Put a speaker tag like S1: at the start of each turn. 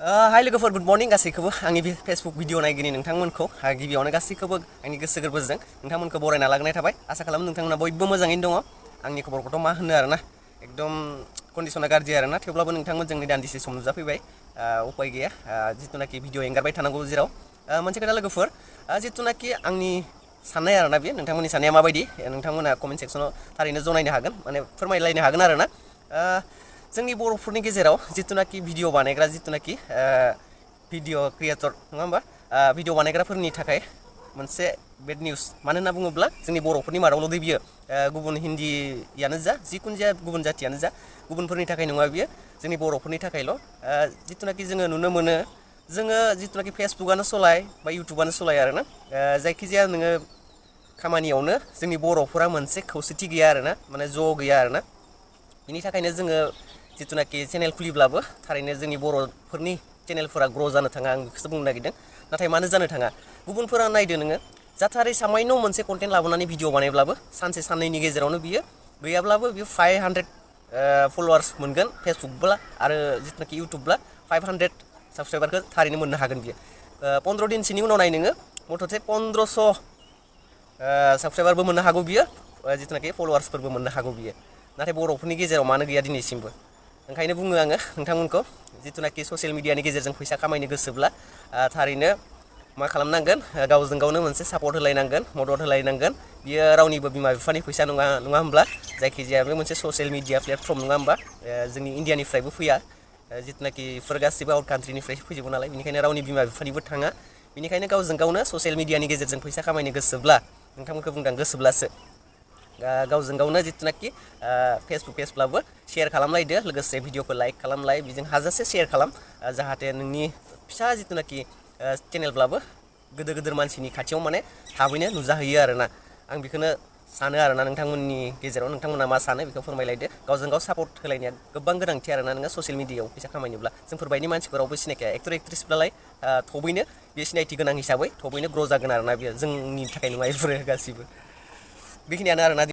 S1: हाय लोगोफोर good morning गासैखौबो आंनि बे फेसबुक भिडिअ नायगिरि नोंथांमोनखौ गिबियावनो गासैखौबो आंनि गोसो गोरबोजों नोंथांमोनखौ बरायना लाग्रोनाय थाबाय आसा खालामो नोंथांमोना बयबो मोजाङैनो दङ आंनि खबरखौथ' मा होनो आरोना एकदम कन्डिशना गाज्रि आरोना थेवब्लाबो नोंथांमोन जोंनि दान्दिसे सम नुजाफैबाय उपाय गैया जितुनाखि भिडिअ एंगारबाय थानांगौ जेराव मोनसे खोथा लोगोफोर जितुनाखि आंनि साननाय आरोना बे नोंथांमोननि साननाया माबायदि नोंथांमोना कमेन्ट सेक्सनाव थारैनो जनायनो हागोन माने फोरमायलायनो हागोन आरोना जोंनि बर'फोरनि गेजेराव जितुनाखि भिडिअ बानायग्रा जितुनाखि भिडिअ क्रिएटर नङा होमबा भिडिअ बानायग्राफोरनि थाखाय मोनसे बेड निउस मानो होनना बुङोब्ला जोंनि बर'फोरनि मादावल' दे बियो गुबुन हिन्दीयानो जा जिखुनु जाया गुबुन जाथियानो जा गुबुनफोरनि थाखाय नङा बियो जोंनि बर'फोरनि थाखायल' जितुनाखि जोङो नुनो मोनो जोङो जितुनाखि फेसबुकआनो सलाय बा इउटुबानो सलाय आरोना जायखिजाया नोङो खामानियावनो जोंनि बर'फोरा मोनसे खौसेथि गैया आरोना माने ज' गैया आरोना बिनि थाखायनो जोङो जितुनाखि चेनेल खुलिब्लाबो थारैनो जोंनि बर'फोरनि चेनेलफोरा ग्र' जानो थाङा आं बेखौसो बुंनो नागिरदों नाथाय मानो जानो थाङा गुबुनफोरा नायदो नोङो जाथारै सामायन' मोनसे कन्टेन्ट लाबोनानै भिडिअ बानायब्लाबो सानसे साननैनि गेजेरावनो बियो गैयाब्लाबो बियो 500 फलोवार्स मोनगोन फेसबुकब्ला आरो जितुनाखि इउटुबब्ला 500 साबसक्राइबारखौ थारैनो मोननो हागोन बियो 15 दिनसोनि उनाव नाय नोङो मथथे 1500 साबसक्राइबारबो मोननो हागौ बियो जितुनाखि फलोवार्सफोरबो मोननो हागौ बियो नाथाय बर'फोरनि गेजेराव मानो गैया दिनैसिमबो ओंखायनो बुङो आङो नोंथांमोनखौ जितुनाखि ससियेल मिडियानि गेजेरजों फैसा खामायनो गोसोब्ला थारैनो मा खालामनांगोन गावजों गावनो मोनसे सापर्ट होलायनांगोन मदद होलायनांगोन बियो रावनिबो बिमा बिफानि फैसा नङा होमब्ला जायखिजाया बे मोनसे ससियेल मिडिया प्लेटफर्म नङा होमबा जोंनि इण्डियानिफ्रायबो फैया जितुनाखि बेफोर गासिबो आउट कान्ट्रिनिफ्रायसो फैजोबो नालाय बेनिखायनो रावनि बिमा बिफानिबो थाङा बेनिखायनो गावजों गावनो ससियेल मिडियानि गेजेरजों फैसा खामायनो गोसोब्ला नोंथांमोनखौ बुंदां गोसोब्लासो गावजों गावनो जितुनाखि फेसबुक पेजब्लाबो शेयार खालामलायदो लोगोसे भिडिअखौ लाइक खालामलाय बिजों हाजासे शेयार खालाम जाहाथे नोंनि फिसा जितुनाखि चेनेलब्लाबो गोदोर गोदोर मानसिनि खाथियाव माने थाबैनो नुजाहैयो आरोना आं बेखौनो सानो आरोना नोंथांमोननि गेजेराव नोंथांमोना मा सानो बेखौ फोरमायलायदो गावजों गाव सापर्ट होलायनाया गोबां गोनांथि आरोना नोङो ससियेल मिडियायाव फैसा खामायनोब्ला जोंफोरबायदि मानसिफोरावबो सिनायखाया एक्टर एक्ट्रिसब्लालाय थबैनो बे सिनायथि गोनां हिसाबै थबैनो ग्र' जागोन आरोना बेयो जोंनि थाखाय नङा बेफोरो गासिबो बेखिनियानो आरोना